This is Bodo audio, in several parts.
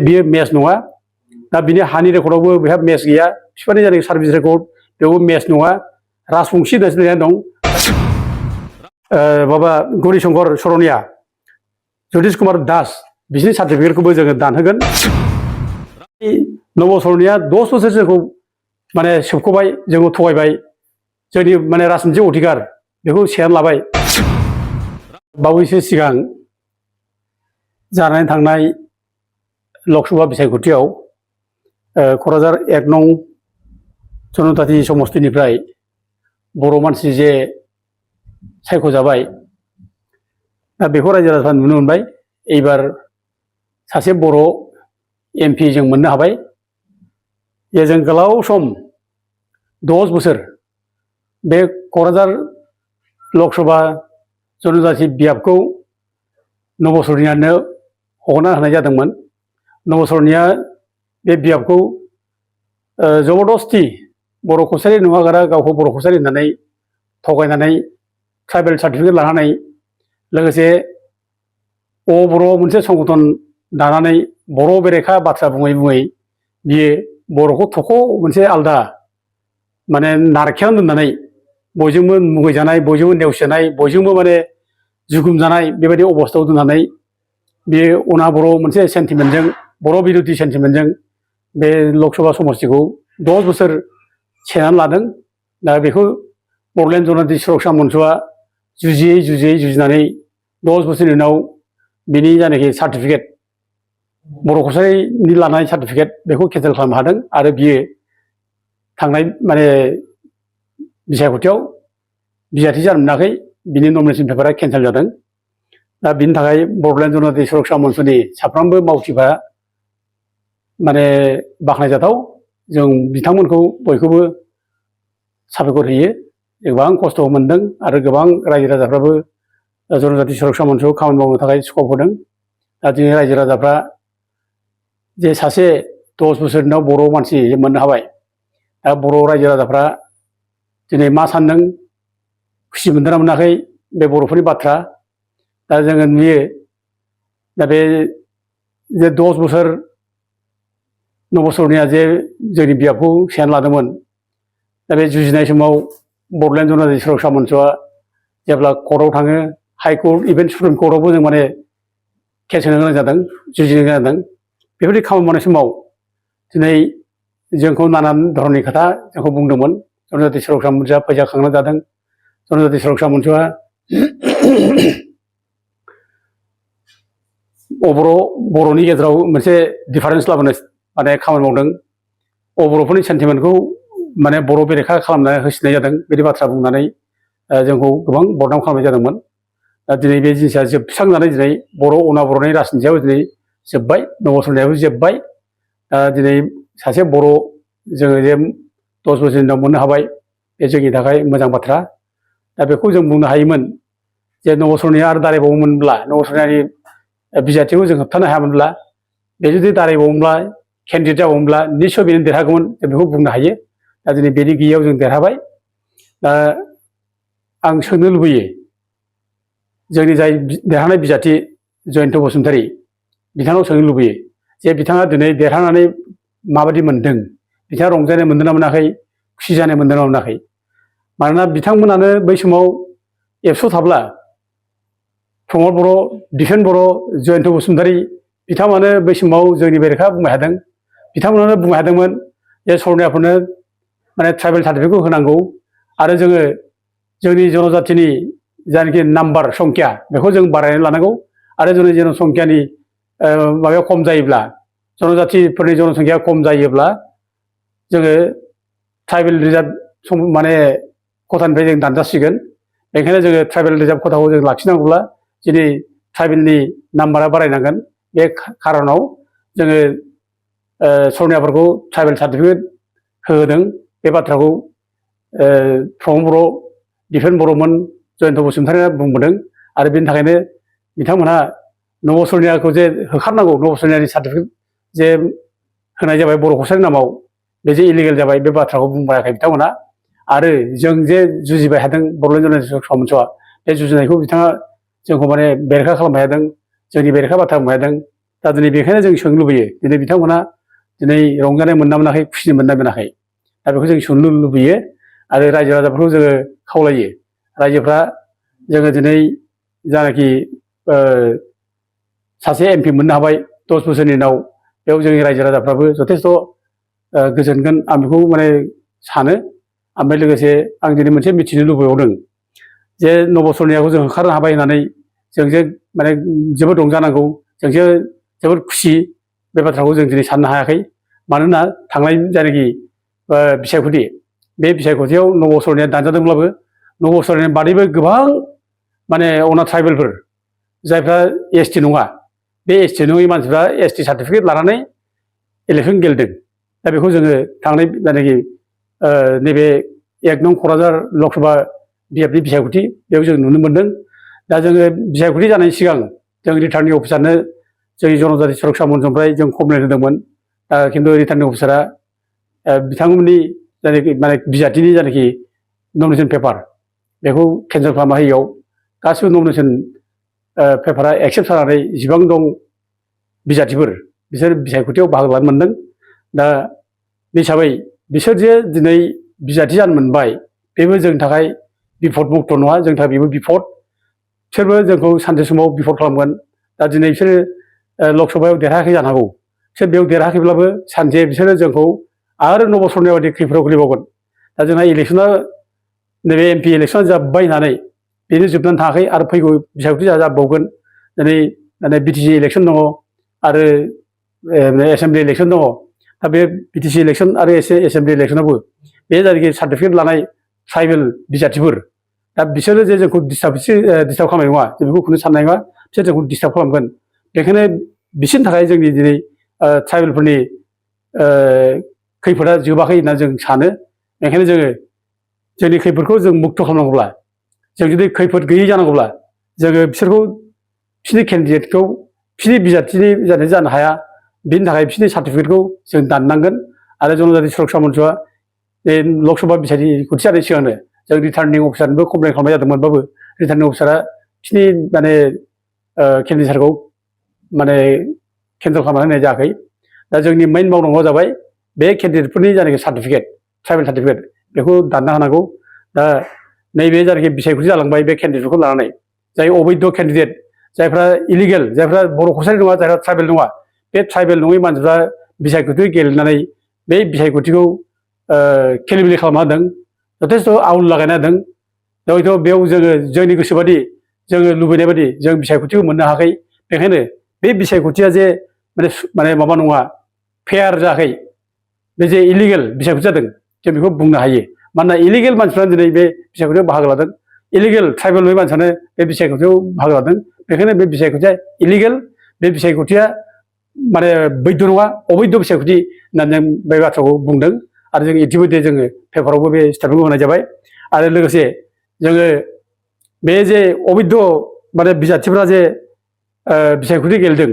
बियो मेच नङा दा बिनि हानि रेकर्डआवबो बेहा मेच गैया बिफानि जानाय सार्भिस रेकर्ड बेयावबो मेच नङा राजबंसि होननासो लिरनाय दं माबा गौरीशंकर सरनिया ज्योतिष कुमार दास बिसोरनि सार्टिफिकेटखौबो जोङो दानहोगोन नब सरनिया 10 बोसोर जोंखौ माने सोबख'बाय जोंखौ थगायबाय जोंनि माने राजनितिक अधिकार बेखौ सेनानै लाबाय बावैसो सिगां जानानै थांनाय लकसभा बिसायख'थियाव क'क्राझार 1 नं जनजाति समस्तिनिफ्राय बर' मानसि जे सायख'जाबाय दा बेखौ रायजो राजाफ्रा नुनो मोनबाय एबार सासे बर' MP जों मोननो हाबाय जे जों गोलाव सम 10 बोसोर बे क'क्राझार लकसभा जनजाति बियाबखौ नब सरनियानो हगारना होनाय जादोंमोन नब सरनिया बे बियाबखौ जबरदस्ति बर' कसारि नङागारा गावखौ बर' कसारि होननानै थगायनानै ट्राइबेल सार्टिफिकेट लानानै लोगोसे बर' मोनसे संगठन दानानै बर' बेरेखा बाथ्रा बुङै बुङै बियो बर'खौ थख' मोनसे आलदा माने नारखेनानै दोननानै बयजोंबो मुगैजानाय बयजोंबो नेवसिजानाय बयजोंबो माने जुगुम जानाय बेबायदि अबस्थायाव दोननानै बियो अना बर' मोनसे सेन्टिमेन्टजों बर' बिरुद्धि सेन्टिमेन्टजों बे लकसभा समस्तिखौ 10 बोसोर सेनानै लादों दा बेखौ बड'लेण्ड जनजाति सुरक्षा मन्चआ जुजिनानै 10 बोसोरनि उनाव बिनि जायनाखि सार्टिफिकेट बर' कसारिनि लानाय सार्टिफिकेट बेखौ केन्सेल खालामनो हादों आरो बियो थांनाय माने बिसायख'थियाव बिजाथि जानो मोनाखै बिनि नमिनेसन पेपारा केन्सेल जादों दा बिनि थाखाय बड'लेण्ड जनजाति सुरक्षा मन्चनि साफ्रोमबो मावथिफ्रा माने बाख्नायजाथाव जों बिथांमोनखौ बयखौबो साबायखर होयो गोबां खस्थ' मोनदों आरो गोबां रायजो राजाफ्राबो जनजाति सुरक्षा मन्चआव खामानि मावनो थाखाय स्कप होदों दा दिनै रायजो राजाफ्रा जे सासे 10 बोसोरनि उनाव बर' मानसि मोननो हाबाय दा बर' रायजो राजाफ्रा दिनै मा सानदों खुसि मोनदोंना मोनाखै बे बर'फोरनि बाथ्रा दा जोङो नुयो दा बे जे 10 बोसोर नब सरनिया जे जोंनि बियाबखौ सेनानै लादोंमोन दा बे जुजिनाय समाव बड'लेण्ड जनजाति सुरक्षा मन्चआ जेब्ला कर्टआव थाङो हाइकर्ट इभेन सुप्रिम कर्टआवबो जों माने केस होनो गोनां जादों जुजिनो गोनां जादों बेबायदि खामानि मावनाय समाव दिनै जोंखौ नानान धरननि खोथा जोंखौ बुंदोंमोन जनजाति सुरक्षा मन्चआ फैसा खांना जादों जनजाति सुरक्षा मन्चआ बर'नि गेजेराव मोनसे डिफारेन्स लाबोनो माने खामानि मावदों बर'फोरनि सेन्टिमेन्टखौ माने बर' बेरेखा खालामना होसिननाय जादों बिदि बाथ्रा बुंनानै जोंखौ गोबां बदनाम खालामनाय जादोंमोन दा दिनै बे जिनिसा जोबस्रांनानै दिनै बर' अना बर'नि राजनितियाबो दिनै जोब्बाय नब सरनियाबो जोब्बाय दा दिनै सासे बर' जोङो जे 10 बोसोरनि उनाव मोननो हाबाय बे जोंनि थाखाय मोजां बाथ्रा दा बेखौ जों बुंनो हायोमोन जे नब सरनिया आरो दारायबावोमोनब्ला नब सरनियानि बिजाथिखौ जों होबथानो हायामोनब्ला बे जुदि दारायबावोमोनब्ला केन्डिडेट जाबावोमोनब्ला निस्सय बेनो देरहागौमोन जों बेखौ बुंनो हायो दा दिनै बेनि गैयैयाव जों देरहाबाय दा आं सोंनो लुबैयो जोंनि जाय देरहानाय बिजाथि जयन्त बसुमतारी बिथांनाव सोंनो लुबैयो जे बिथाङा दिनै देरहानानै माबायदि मोनदों बिथाङा रंजानाय मोनदोंना मोनाखै खुसि जानाय मोनदोंना मोनाखै मानोना बिथांमोनानो बै समाव एबसुआव थाब्ला प्रमद बर' दिपेन बर' जयन्त बसुमतारी बिथांमोनानो बै समाव जोंनि बेरेखा बुंनो हादों बिथांमोनानो बुंनो हादोंमोन जे सरनियाफोरनो माने ट्राइबेल सार्टिफिकेटखौ होनांगौ आरो जोङो जोंनि जनजातिनि जायनाखि नाम्बार संख्या बेखौ जों बारायनानै लानांगौ आरो जोंनि जनसंख्यानि माबाया खम जायोब्ला जनजातिफोरनि जनसंख्या खम जायोब्ला जोङो ट्राइबेल रिजार्भ माने खथानिफ्राय जों दानजासिगोन बेनिखायनो जोङो ट्राइबेल रिजार्भ खथाखौ जों लाखिनांगौब्ला दिनै ट्राइबेलनि नाम्बारा बारायनांगोन बे खारनाव जोङो सरनियाफोरखौ ट्राइबेल सार्टिफिकेट होदों बे बाथ्राखौ प्रमद बर' दिपेन बर'मोन जयन्त बसुमतारीया बुंबोदों आरो बेनि थाखायनो बिथांमोनहा नब सरनियाखौ जे होखारनांगौ नब सरनियानि सार्टिफिकेट जे होनाय जाबाय बर' कसारिनि नामाव बे जे इलिगेल जाबाय बे बाथ्राखौ बुंबायाखै बिथांमोना आरो जों जे जुजिबाय थादों बड'लेण्ड जनजाति सुरक्षा मन्चआ बे जुजिनायखौ बिथाङा जोंखौ माने बेरेखा खालामबाय थादों जोंनि बेरेखा बाथ्रा बुंबाय थादों दा दिनै बेखायनो जों सोंनो लुबैयो दिनै बिथांमोना दिनै रंजानाय मोनना मोनाखै खुसि मोनना मोनाखै दा बेखौ जों सोंनो लुबैयो आरो रायजो राजाफोरखौ जोङो खावलायो रायजोफ्रा जोङो दिनै जानाखि सासे एमपि मोननो हाबाय 10 बोसोरनि उनाव बेयाव जोंनि रायजो राजाफ्राबो जथेस्थ' गोजोनगोन आं बेखौ माने सानो ओमफ्राय लोगोसे आं दिनै मोनसे मिथिनो लुबैबावदों जे नबसरनियाखौ जों होखारनो हाबाय होननानै जों जे माने जोबोद रंजानांगौ जों जे जोबोद खुसि बे बाथ्राखौ जों दिनै साननो हायाखै मानोना थांनाय जायनाखि बिसायख'थि बे बिसायख'थियाव नबसरनिया दानजादोंब्लाबो नबसरनि बादैबो गोबां माने अनाथ ट्राइबेलफोर जायफ्रा एसटि नङा बे एसटि नङै मानसिफ्रा एसटि सार्टिफिकेट लानानै इलेक्सन गेलेदों दा बेखौ जोङो थांनाय जायनाखि नैबे 1 नं क'क्राझार लकसभा बिएफनि बिसायख'थि बेयाव जों नुनो मोन्दों दा जोङो बिसायख'थि जानायनि सिगां जों रिटार्निं अफिसारनो जोंनि जनजाति सुरक्षा मन्चनिफ्राय जों कमप्लेन होदोंमोन खिन्थु रिटार्निं अफिसारा बिथांमोननि जायनाखि माने बिजाथिनि जायनाखि नमिनेसन पेपार बेखौ केन्सेल खालामना होयैयाव गासिबो नमिनेसन पेपारा एक्सेप्ट जानानै जेसेबां दं बिजाथिफोर बिसोर बिसायख'थियाव बाहागो लानो मोन्दों दा बे हिसाबै बिसोर जे दिनै बिजाथि जानो मोनबाय बेबो जोंनि थाखाय बिपद मुक्त नङा जोंनि थाखाय बेबो बिपद बिसोरबो जोंखौ सानसे समाव बिपद खालामगोन दा दिनै बिसोरो लकसभायाव देरहायाखै जानो हागौ बिसोर बेयाव देरहायाखैब्लाबो सानसे बिसोरो जोंखौ आरो नबसरनाय बायदि खैफोदाव गोग्लैबावगोन दा जोंहा इलेक्सना नैबे एमपि इलेक्सना जोब्बाय होननानै बेनो जोबनानै थाङाखै आरो फैगौ बिसायख'थि जाबावगोन दिनै माने बिटिसि इलेक्सन दङ आरो एसेमब्लि इलेक्सन दङ दा बे बिटिसि इलेक्सन आरो एसेमब्लि इलेक्सनावबो बे जायनाखि सार्टिफिकेट लानाय ट्राइबेल बिजाथिफोर दा बिसोरो जे जोंखौ डिस्टार्ब खालामनाय नङा जों बेखौ खुनु साननाय नङा बिसोर जोंखौ डिस्टार्ब खालामगोन बेखायनो बिसोरनि थाखाय जोंनि दिनै ट्राइबेलफोरनि खैफोदा जोबाखै होनना जों सानो बेखायनो जोङो जोंनि खैफोदखौ जों मुक्त खालामनांगौब्ला जों जुदि खैफोद गैयै जानांगौब्ला जोङो बिसोरखौ बिसोरनि केन्डिडेटखौ बिसोरनि बिजाथिनि जानो हाया बिनि थाखाय बिसोरनि सार्टिफिकेटखौ जों दाननांगोन आरो जनजाति सुरक्षा मन्चआ बे लकसभा बिसायख'थि जानायनि सिगांनो जों रिटार्निं अफिसारनोबो कमप्लेन खालामनाय जादोंमोनबाबो रिटार्निं अफिसारा बिसोरनि माने केन्डिडेटखौ माने केन्सेल खालामना होनाय जायाखै दा जोंनि मेइन मावनांगौआ जाबाय बे केन्डिडेटफोरनि जायनाखि सार्टिफिकेट ट्राइबेल सार्टिफिकेट बेखौ दानना होनांगौ दा नैबे जायनाखि बिसायख'थि जालांबाय बे केन्डिडेटखौ लानानै जाय अबैध केन्डिडेट जायफ्रा इलिगेल जायफ्रा बर' कसारि नङा जायफ्रा ट्राइबेल नङा बे ट्राइबेल नङै मानसिफ्रा बिसायख'थि गेलेनानै बे बिसायख'थिखौ खेलिमेलि खालामना होदों जथेस्थ' आउल लागायना होदों हयथ' बेयाव जोङो जोंनि गोसोबादि जोङो लुबैनाय बादि जों बिसायख'थिखौ मोननो हायाखै बेखायनो बे बिसायख'थिया जे माने माबा नङा फेयार जायाखै बे जे इलिगेल बिसायख'थि जादों जों बेखौ बुंनो हायो मानोना इलिगेल मानसिफ्रानो दिनै बे बिसायख'थियाव बाहागो लादों इलिगेल ट्राइबेल नङै मानसियानो बे बिसायख'थियाव बाहागो लादों बेखायनो बे बिसायख'थिया इलिगेल बे बिसायख'थिया माने बैध नङा अबैध बिसायख'थि होननानै जों बे बाथ्राखौ बुंदों आरो जों इतिमध्य जोङो पेपारावबो बे स्टेटमेन्टखौ होनाय जाबाय आरो लोगोसे जोङो बे जे अबैध माने बिजाथिफ्रा जे बिसायख'थि गेलेदों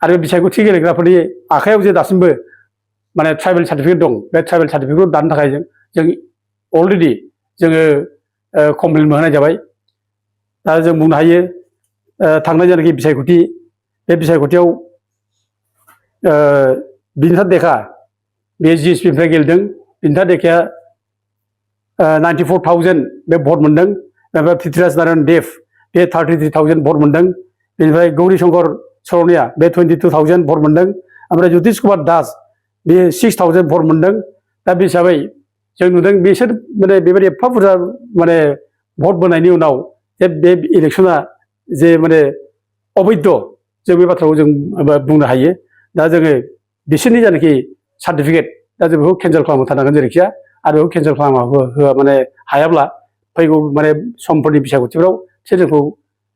आरो बे बिसायख'थि गेलेग्राफोरनि आखायाव जे दासिमबो माने ट्राइबेल सार्टिफिकेट दं बे ट्राइबेल सार्टिफिकेटखौ दानो थाखाय जों अलरेडि जोङो कमप्लेनबो होनाय जाबाय दा जों बुंनो हायो थांनाय जायनाखि बिसायख'थि बे बिसायख'थियाव बिनिता देखा बे जिएसपिनिफ्राय गेलेदों बिनिता देखाया 94,000 बे भट मोन्दों बेनिफ्राय पृथ्वीराज नारायण देव बे 33,000 भट मोन्दों बेनिफ्राय गौरी शंकर सरनिया बे 22,000 भट मोन्दों ओमफ्राय ज्योतिष कुमार दास बे 6,000 भट मोन्दों दा बे हिसाबै जों नुदों बिसोर माने बेबायदि एफा बुरजा माने भट बोनायनि उनाव जे बे इलेक्सना जे माने अबैध जों बे बाथ्राखौ जों बुंनो हायो दा जोङो बिसोरनि जायनाखि सार्टिफिकेट दा जों बेखौ केन्सेल खालामथारनांगोन जेरैखिया आरो बेखौ केन्सेल खालामा होआ माने हायाब्ला फैगौ माने समफोरनि बिसायख'थिफ्राव बिसोर जोंखौ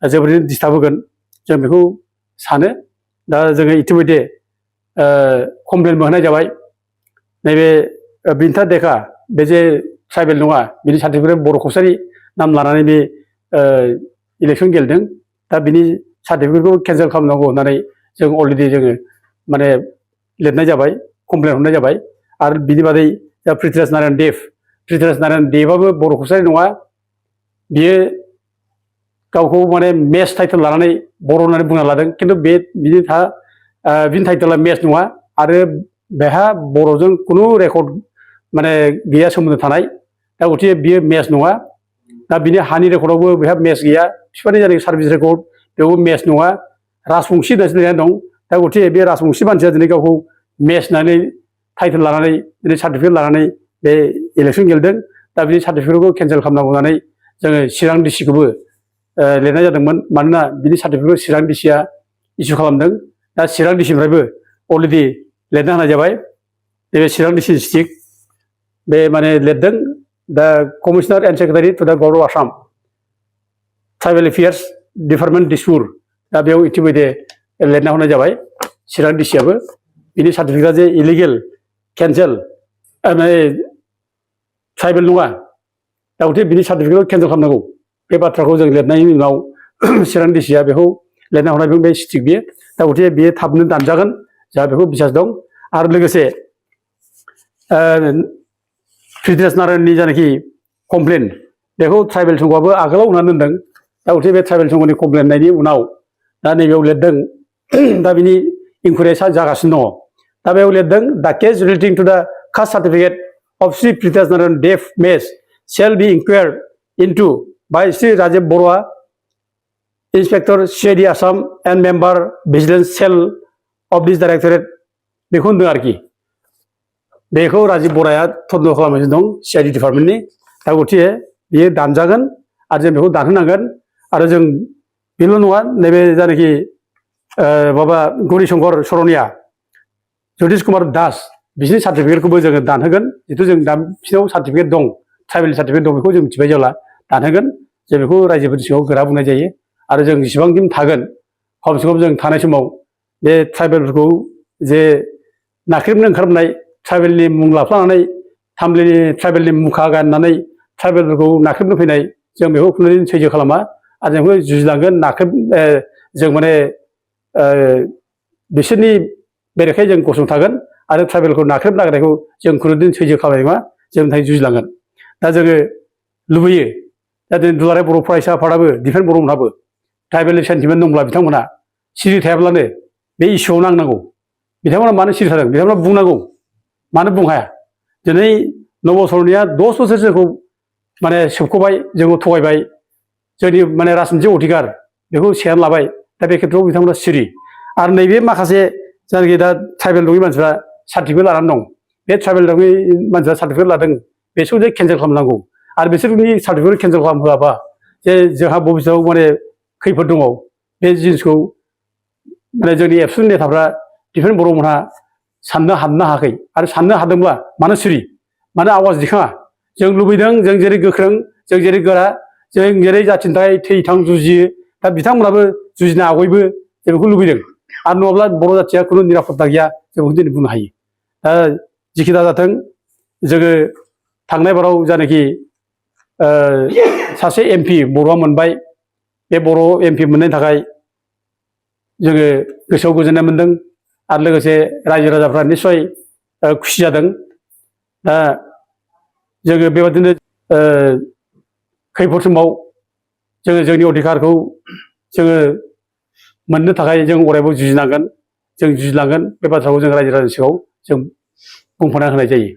जोबोरैनो डिस्टार्ब होगोन जों बेखौ सानो दा जोङो इतिमध्य कमप्लेनबो होनाय जाबाय नैबे बिनिता देखा बे जे ट्राइबेल नङा बिनि सार्टिफिकेट बर' कसारि नाम लानानै बे इलेक्सन गेलेदों दा बिनि सार्टिफिकेटखौ केन्सेल खालामनांगौ होननानै जों अलरेडि जोङो माने लिरनाय जाबाय कमप्लेन हरनाय जाबाय आरो बिनि बादै दा पृथ्वीराज नारायण देवआबो बर' कसारि नङा बियो गावखौ माने मेस टाइटेल लानानै बर' होननानै बुंना लादों खिन्थु बे बिनि बिनि टाइटेला मेच नङा आरो बेहा बर'जों खुनु रेकर्ड माने गैया सोमोन्दो थानाय दा गतिके बियो मेच नङा दा बिनि हानि रेकर्डआवबो बेहा मेच गैया बिफानि जानाय सार्भिस रेकर्ड बेयावबो मेच नङा राजबंसि होननासो लिरनाय दं दा गतिके बे राजबंसि मानसिया दिनै गावखौ मेच होननानै टाइटेल लानानै दिनै सार्टिफिकेट लानानै बे इलेक्सन गेलेदों दा बिनि सार्टिफिकेटखौ केन्सेल खालामनांगौ होननानै जोङो चिरां डिसिखौबो लिरनाय जादोंमोन मानोना बिनि सार्टिफिकेटखौ चिरां डिसिया इसु खालामदों दा चिरां डिसिनिफ्रायबो अलरेडि लिरना होनाय जाबाय नैबे चिरां डिसि डिस्ट्रिक्ट बे माने लिरदों दा कमिशनार एन्ड सेक्रेटारि टु दा government of Assam tribal affairs department Dispur दा बेयाव इतिमধ্যে लिरना होनाय जाबाय चिरां डिसियाबो बिनि सार्टिफिकेटआ जे इलिगेल केन्सेल माने ट्राइबेल नङा दा गतिके बिनि सार्टिफिकेटखौ केन्सेल खालामनांगौ बे बाथ्राखौ जों लिरनायनि उनाव चिरां डिसिया बेखौ लिरना हरनाय बे स्टिक बियो दा गतिके बियो थाबनो दानजागोन जोंहा बेखौ बिसास दं आरो लोगोसे प्रिथिराज नारायणनि जानाखि कमप्लेन बेखौ ट्राइबेल संघआबो आगोलाव होनानै दोनदों दा गतिके बे ट्राइबेल संघनि कमप्लेन होनायनि उनाव दा नैबेयाव लिरदों दा बिनि इनकुवेरिया जागासिनो दङ दा बेयाव लिरदों the case relating to the caste certificate of Shri Prithiraj Narayan डेफ मेस shall be inquired into by Shri Rajiv Baruah inspector CID Assam and member vigilance cell of this directorate बेखौ होनदों आरोखि बेखौ राजीव बराया तदन्त खालामगासिनो दं सीआईडी डिपार्टमेन्टनि दा गतिके बियो दानजागोन आरो जों बेखौ दानहोनांगोन आरो जों बेल' नङा नैबे जानाखि माबा गौरीशंकर सरनिया ज्योतिष कुमार दास बिसोरनि सार्टिफिकेटखौबो जोङो दानहोगोन जिथु जों दा बिसोरनाव सार्टिफिकेट दं ट्राइबेल सार्टिफिकेट दं बेखौ जों मिथिबाय जेब्ला दानहोगोन जों बेखौ रायजोफोरनि सिगाङाव गोरा बुंनाय जायो आरो जों जेसेबां दिन थागोन खमसे खम जों थानाय समाव बे ट्राइबेलफोरखौ जे नाख्रेबनो ओंखारबोनाय ट्राइबेलनि मुं लाफ्लानानै ट्राइबेलनि मुखा गाननानै ट्राइबेलफोरखौ नाख्रेबनो फैनाय जों बेखौ खुनुदिन सैज्य खालामा आरो जों बेखौ जुजिलांगोन जों माने बिसोरनि बेरेखायै जों गसंथागोन आरो ट्राइबेलखौ नाख्रेब नागिरनायखौ जों खुनुदिन सैज्य खालामनाय नङा जों थाखाय जुजिलांगोन दा जोङो लुबैयो दा दिनै दुलाराय बर' फरायसा आफादाबो दिफेन बर'मोनहाबो ट्राइबेल सेन्टिमेन्ट दंब्ला बिथांमोनहा सिरि थायाब्लानो बे इस्युआव नांनांगौ बिथांमोना मानो सिरि थादों बिथांमोना बुंनांगौ मानो बुंनो हाया दिनै नब सरनिया 10 बोसोर जोंखौ माने सोबख'बाय जोंखौ थगायबाय जोंनि माने राजनितिक अधिकार बेखौ सेनानै लाबाय दा बे खेत्रआव बिथांमोना सिरि आरो नैबे माखासे जायनाखि दा ट्राइबेल नङि मानसिफ्रा सार्टिफिकेट लानानै दं बे ट्राइबेल नङि मानसिफ्रा सार्टिफिकेट लादों बेसोरखौ जे केन्सेल खालामनांगौ आरो बिसोरनि सार्टिफिकेट केन्सेल खालामहोआबा जे जोंहा बबेयाव माने खैफोद दङ बे जिनिसखौ माने जोंनि एबसुनि नेताफ्रा दिफेन बर'मोनहा साननो हाबनो हायाखै आरो साननो हादोंब्ला मानो सिरि मानो आवाज दिखाङा जों लुबैदों जों जेरै गोख्रों जों जेरै गोरा जों जेरै जाथिनि थाखाय थै थां जुजियो दा बिथांमोनाबो जुजिनो आवगायबो जों बेखौ लुबैदों आरो नङाब्ला बर' जाथिया खुनु निरापत्ता गैया जों बेखौ दिनै बुंनो हायो दा जिखि दाजाथों जोङो थांनाय बाराव जानाखि सासे एमपि बर'आ मोनबाय बे बर' एमपि मोननायनि थाखाय जोङो गोसोआव गोजोननाय मोनदों आरो लोगोसे रायजो राजाफ्रा निस्सय खुसि जादों दा जोङो बेबादिनो खैफोद समाव जोङो जोंनि अधिकारखौ जोङो मोननो थाखाय जों अरायबो जुजिनांगोन जों जुजिलांगोन बे बाथ्राखौ जों रायजो राजानि सिगाङाव जों बुंफोरना होनाय जायो।